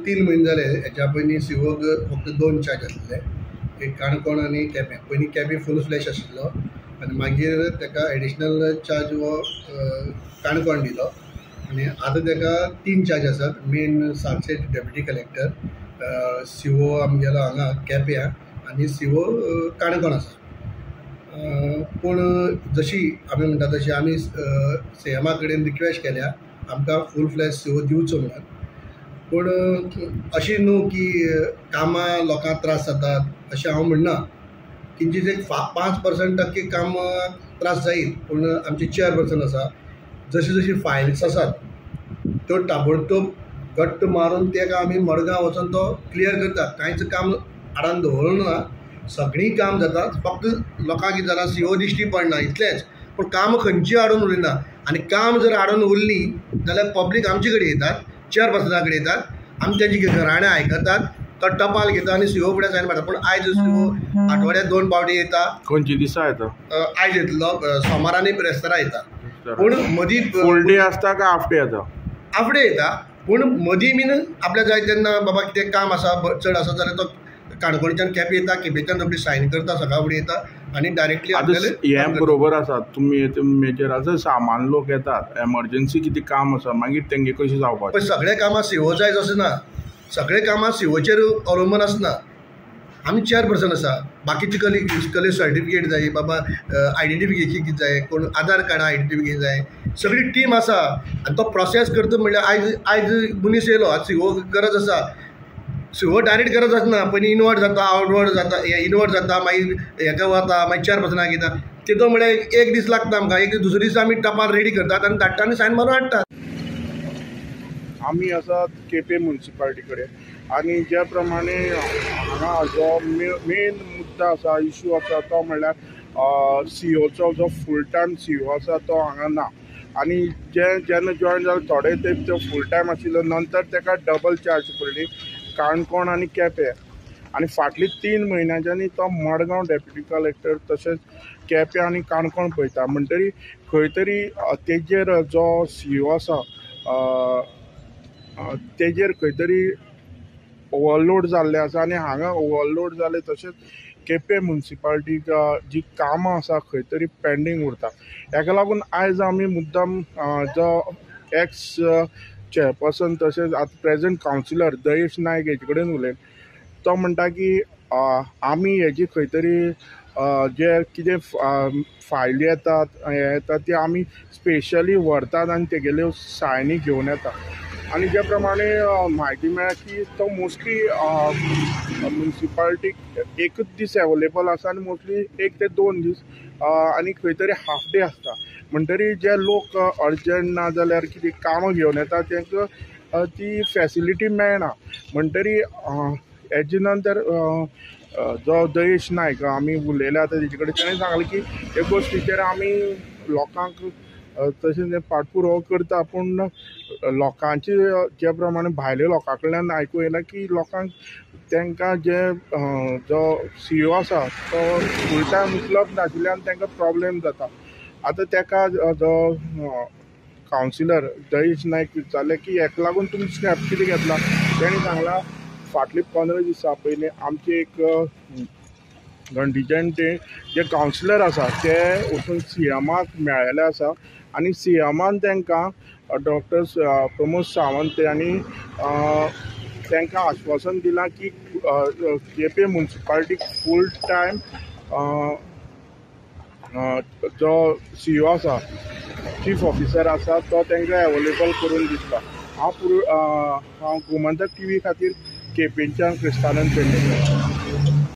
3 म्हयने जाले. हेच्या पयलीं सीओक फक्त 2 चार्ज आसले, एक काणकोण आनी केपें. पयलीं केपें फूल फ्लॅश आशिल्लो आनी मागीर ताका एडिशनल चार्ज हो काणकोण दिलो आनी आतां ताका 3 चार्ज आसात. मेन सातशे डेप्युटी कलेक्टर, सीओ आमगेलो हांगा केप्यां आनी सीओ काणकोण आसा. पूण जशी आमी म्हणटा तशी आमी सीएमा कडेन रिक्वेस्ट केल्या आमकां फूल फ्लॅश सीओ दिवचो म्हणून. पूण अशें न्हू की कामां लोकांक त्रास जातात अशें हांव म्हणना. किंचित एक 5% टक्के काम त्रास जायत, पूण आमचे चेअरपर्सन आसा, जशी जशी फायल्स आसात त्यो ताबडतोब घट्ट मारून तेका आमी मडगांव वचोन तो क्लियर करता. कांयच काम आडान दवरना, सगळीं काम जाता. फक्त लोकांक कितें जालां, सीओ दिश्टी पडना इतलेंच, पूण काम खंयची हाडून उरना. आनी काम जर हाडून उरली जाल्यार पब्लीक आमचे कडेन येतात, चेअरपर्सना कडेन येतात, आमी तेंची घराण्यां आयकतात, तो टपाल घेता आनी सीओ फुडें सायन मारता. पूण आयज सीओ आठवड्याक 2 फावटी येता. खंयचे दिसा येता? आयज येतलो, सोमार आनी बिरेस्तारा येता. पूण मदीं फूल डे आसता काय हाफ डे येता? हाफ डे येता, पूण मदीं बीन आपल्याक जाय तेन्ना बाबा कितें काम आसा चड आसा जाल्यार तो काणकोणच्यान केपें येता, केपेंच्यान रोखडी सायन करता, सकाळ फुडें येता आनी डायरेक्टली हें बरोबर आसा. तुमी मेजर आसा, सामान लोक येतात, एमर्जन्सी कितें काम आसा मागीर तेंगे कशें जावपाचें? पण सगळे कामां सीओ जायच अशें ना, सगळे कामां सीओचेर अवलंबून आसना. आमी चेअरपर्सन आसा, बाकीचे कली सर्टिफिकेट जाय, बाबा आयडेंटिफिकेशन कितें जाय, कोण आधार कार्ड आयडेंटिफिकेशन जाय, सगळी टीम आसा. आनी तो प्रोसेस करता म्हणल्यार आयज आयज मनीस येयलो, आज सीओ गरज आसा, सीओ डायरेक्ट गरज आसना, पयलीं इनवर्ड जाता, आवटवर्ड जाता, इनवर्ड जाता, मागीर हेका वता, मागीर चेअरपर्सनाक येता. तितून म्हणल्यार एक दीस लागता आमकां. एक दीस दुसरे दीस आमी टपाल रेडी करतात आनी धाडटा आनी सायन मारून हाडटात. आमी आसात केपें मुन्सिपालिटी कडेन आनी ज्या प्रमाणे हांगा जो मेन मुद्दा आसा, इशू आसा, तो म्हणल्यार सीओचो जो फूल टायम सीओ आसा तो हांगा ना. आनी जे जेन्ना जॉयन जाले थोडे तेंप तो फूल टायम आशिल्लो, नंतर ताका डबल चार्ज पडली काणकोण आनी केपें. आनी फाटली 3 म्हयन्यांच्यानी तो मडगांव डेप्युटी कलेक्टर तशेंच केपें आनी काणकोण पळयता. म्हणटरी खंय तरी तेजेर जो सीओ आसा तेजेर खंय तरी ओवरलोड जाल्लें आसा. आनी हांगा ओवरलोड जालें तशेंच केपें मुन्सिपालिटीक जी कामां आसा खंय तरी पेंडींग उरता. हेका लागून आयज आमी मुद्दाम जो एक्स चेअरपर्सन तशेंच आतां प्रेजेंट कावन्सिलर दयेश नायक हेजे कडेन उलयलें. तो म्हणटा की आमी हेजी खंय तरी जे कितें फायली येतात हें येतात ती आमी स्पेशली व्हरतात आनी तेगेल्यो सायनी घेवन येता. आनी ज्या प्रमाणे म्हायती मेळ्ळ्या की तो मोस्टली मुन्सिपालिटीक एकूच दीस एवेलेबल आसा आनी मोस्टली 1 ते 2 दीस आनी खंय तरी हाफ डे आसता. म्हणटरी जे लोक अर्जंट ना जाल्यार कितें कामां घेवन येता तांकां ती फेसिलिटी मेळना. म्हणटरी हेजे नंतर जो दयेश नायक आमी उलयले आतां तेजे कडेन, तेणें सांगलें की हे गोश्टीचेर आमी लोकांक तशें पाठपुरावो करता, पूण लोकांचे जे प्रमाणे भायल्या लोकां कडल्यान आयकूं येयलां की लोकांक तांकां जे जो सीओ आसा तो फूल टायम उपलब्ध नाशिल्ल्यान तांकां प्रॉब्लेम जाता. आतां ताका जो कावन्सिलर दयेश नायक विचारलें की हेका लागून तुमी स्टेप कितें घेतला, तेणें सांगलां फाटली 15 दिसां पयलीं आमचे एक कंटिजंट जे कावन्सिलर आसा ते वचून सीएमाक मेळ्ळेले आसा आनी सीएमान तांकां डॉक्टर प्रमोद सावंत हांणी तांकां आश्वासन दिलां की केपें मुन्सिपालिटीक फूल टायम जो सीओ आसा, चीफ ऑफिसर आसा, तो तांकां एवेलेबल करून दितलो. हांव गोमंतक टीव्ही खातीर केपेंच्यान क्रिस्तानंद पेडणेकर.